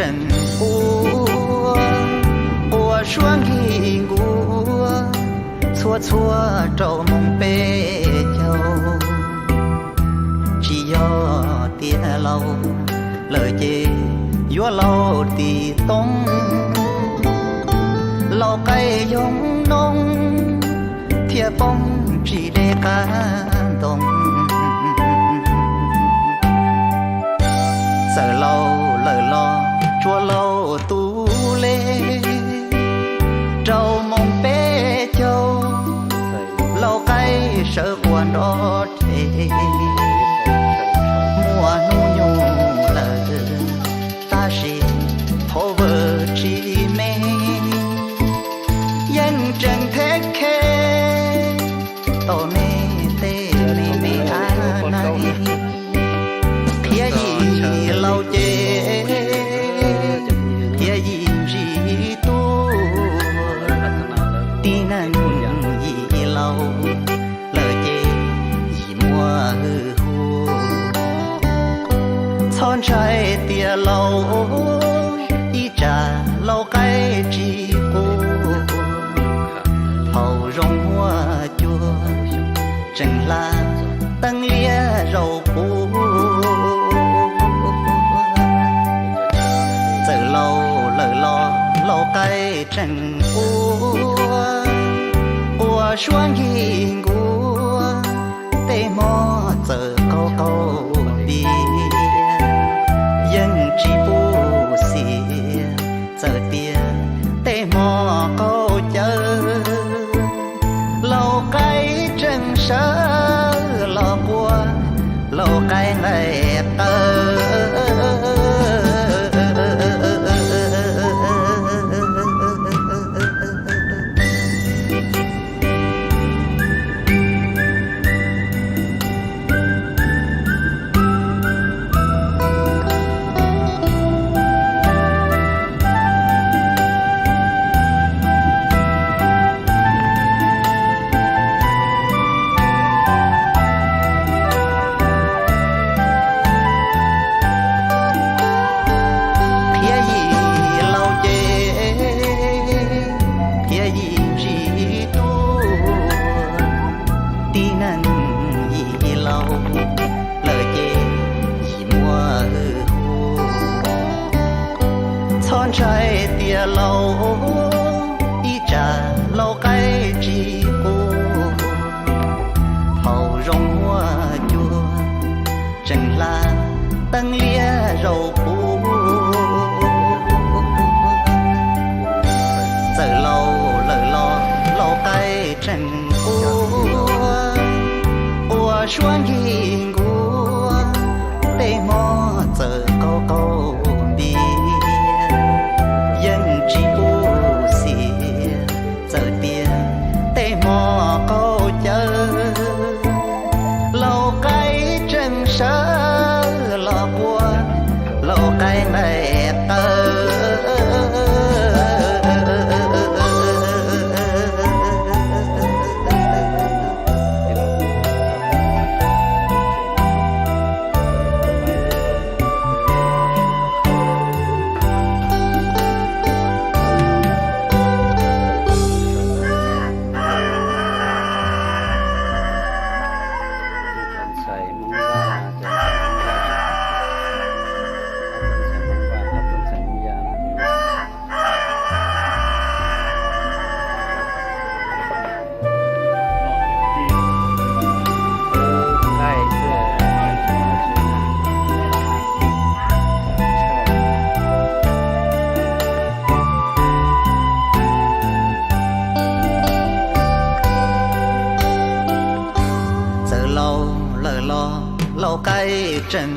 tseem ua, ua suab nkig nkuav, txhua txhua rau moos peb caug. Tsis yog tias laus lawm ces yuav laus tim toob, laus qaib yoog noob thiaj poob tsis deb qab ntoo. Txawm laus lawm los tsuas laus tus le, rau moos peb caug, laus qaib sawv quas nrov rhe, muaj hnub nyoog lawm tab sis hauv vawm tsis me, yeej tseem theb khe tau me tej me me ab nai. Qhia yim laus ces qhia yim ntsis tuaj, tib neeg yim laus lawm ces yim muaj hwj huam. Txhob ntshai tias laus ib tsam laus qaib tsis qus, thaum zoo huab cua tseem hla teeb liab zaum puv. Txawm laus lawm los laus qaib tseem ua, ua suab nkig nkuav, tej hmo txawm qaug qaug npias, yeej tsis pub xiam. Txawm tias tej hmo qaug cawv, laus qaib tseem sawv los quaj, laus qaib nqaim qawv. Qhia yim laus ces qhia yim ntsis tuaj, tib neeg yim laus lawm ces yim muaj hwj huam. Txhob ntshai tias laus ib tsam laus qaib tsis qus, thaum zoo huab cua tseem hla teeb liab zaum puv. Txawm laus lawm los laus qaib tseem ua, ua suab nkig nkuav, tej hmo txawm qaug qaug npias, yeej tsis pub xiam. Txawm tias tej hmo qaug cawv, laus qaib tseem sawv los quaj, laus qaib nqaim qawv. Txawm laus lawm los laus qaib tseem